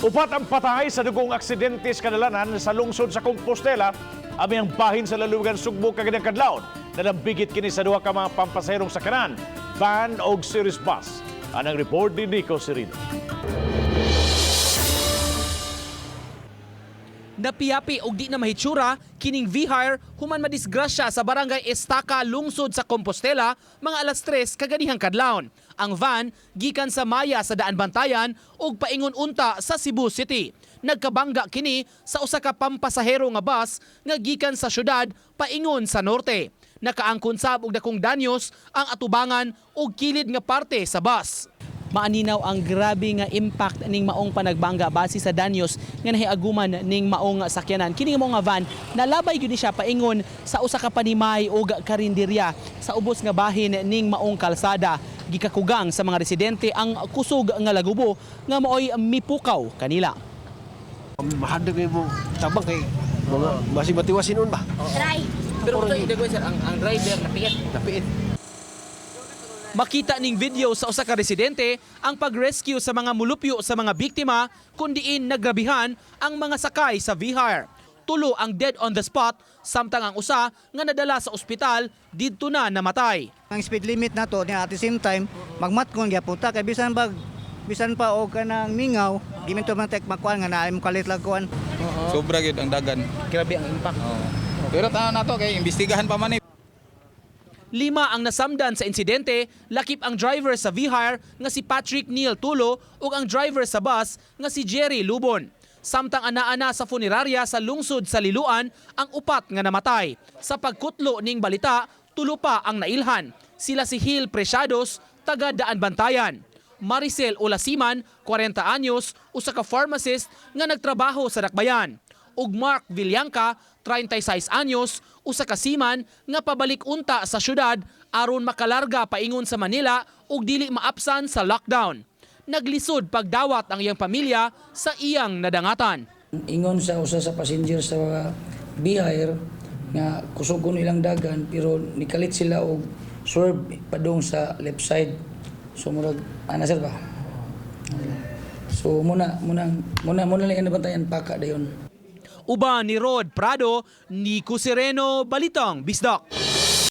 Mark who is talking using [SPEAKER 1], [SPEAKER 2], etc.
[SPEAKER 1] Upat ang patay sa dugong aksidente sa kadalanan sa lungsod sa Compostela, aming bahin sa lalawigan Sugbo kaganang kadlawon. Nalambigit kini sa duha ka mga pampasaherong sakyanan, van og series bus. Anang report ni Nico Serino.
[SPEAKER 2] Napiyapi og di na mahitsura kining V-Hire human madisgrasya sa Barangay Estaca, lungsod sa Compostela, mga alas 3 kaganihang kadlawon. Ang van gikan sa Maya sa Daan Bantayan ug paingon unta sa Cebu City. Nagkabangga kini sa usa ka pampasahero nga bus nga gikan sa syudad paingon sa norte. Nakaangkon sab og dakong danyos ang atubangan ug kilid nga parte sa bus. Maaninaw ang grabe nga impact ning maong panagbangga base sa danyos nga nahiaguman ning maong sakyanan. Kini nga maong nga van nalabay gyud ni siya paingon sa usa ka panimay og karinderya sa ubos nga bahin ning maong kalsada. Gikakugang sa mga residente ang kusog nga lagubo nga maoy mipukaw kanila.
[SPEAKER 3] Mahadlok mo tabang kay mga masig matiwasin nun ba?
[SPEAKER 2] Pero ito sir, ang driver napiit.
[SPEAKER 3] Napiit.
[SPEAKER 2] Makita ning video sa usa ka residente ang pag-rescue sa mga mulupyo sa mga biktima kun diin nagrabihan ang mga sakay sa V-Hire. Tulo ang dead on the spot, samtang ang usa nga nadala sa ospital didto na namatay.
[SPEAKER 4] Ang speed limit na to niya, at the same time magmatkon gyapon ta kay bisan bag bisan pa og kanang mingaw giminto man tek makuan nga naa mo kalit lang kuan.
[SPEAKER 5] Sobra gyud ang dagan.
[SPEAKER 2] Grabe ang impact.
[SPEAKER 5] Oo. Pero tanan nato kay imbestigahan pa man ni.
[SPEAKER 2] Lima ang nasamdan sa insidente, lakip ang driver sa V-Hire nga si Patrick Neil Tulo ug ang driver sa bus nga si Jerry Lubon. Samtang ana-ana sa funeraria sa lungsod sa Liloan ang upat nga namatay. Sa pagkutlo ning balita, tulo pa ang nailhan. Sila si Gil Preciados, taga Daan Bantayan. Maricel Olasiman, 40 anyos, usa ka pharmacist nga nagtrabaho sa Dakbayan, ug Mark Villangca, 36 anyos, usa ka seaman nga pabalik unta sa syudad aron makalarga paingon sa Manila ug dili maapsan sa lockdown. Naglisod pagdawat ang iyang pamilya sa iyang nadangatan.
[SPEAKER 6] Ingon sa usa sa passenger sa V-Hire nga kusog kuno ilang dagan pero nikalit sila og swerve padung sa left side. So murag ana, sir, ba? So muna muna muna muna lang nabantayan paka dayon.
[SPEAKER 2] Uban ni Rod Prado, Nico Sereno, Balitang Bisdak.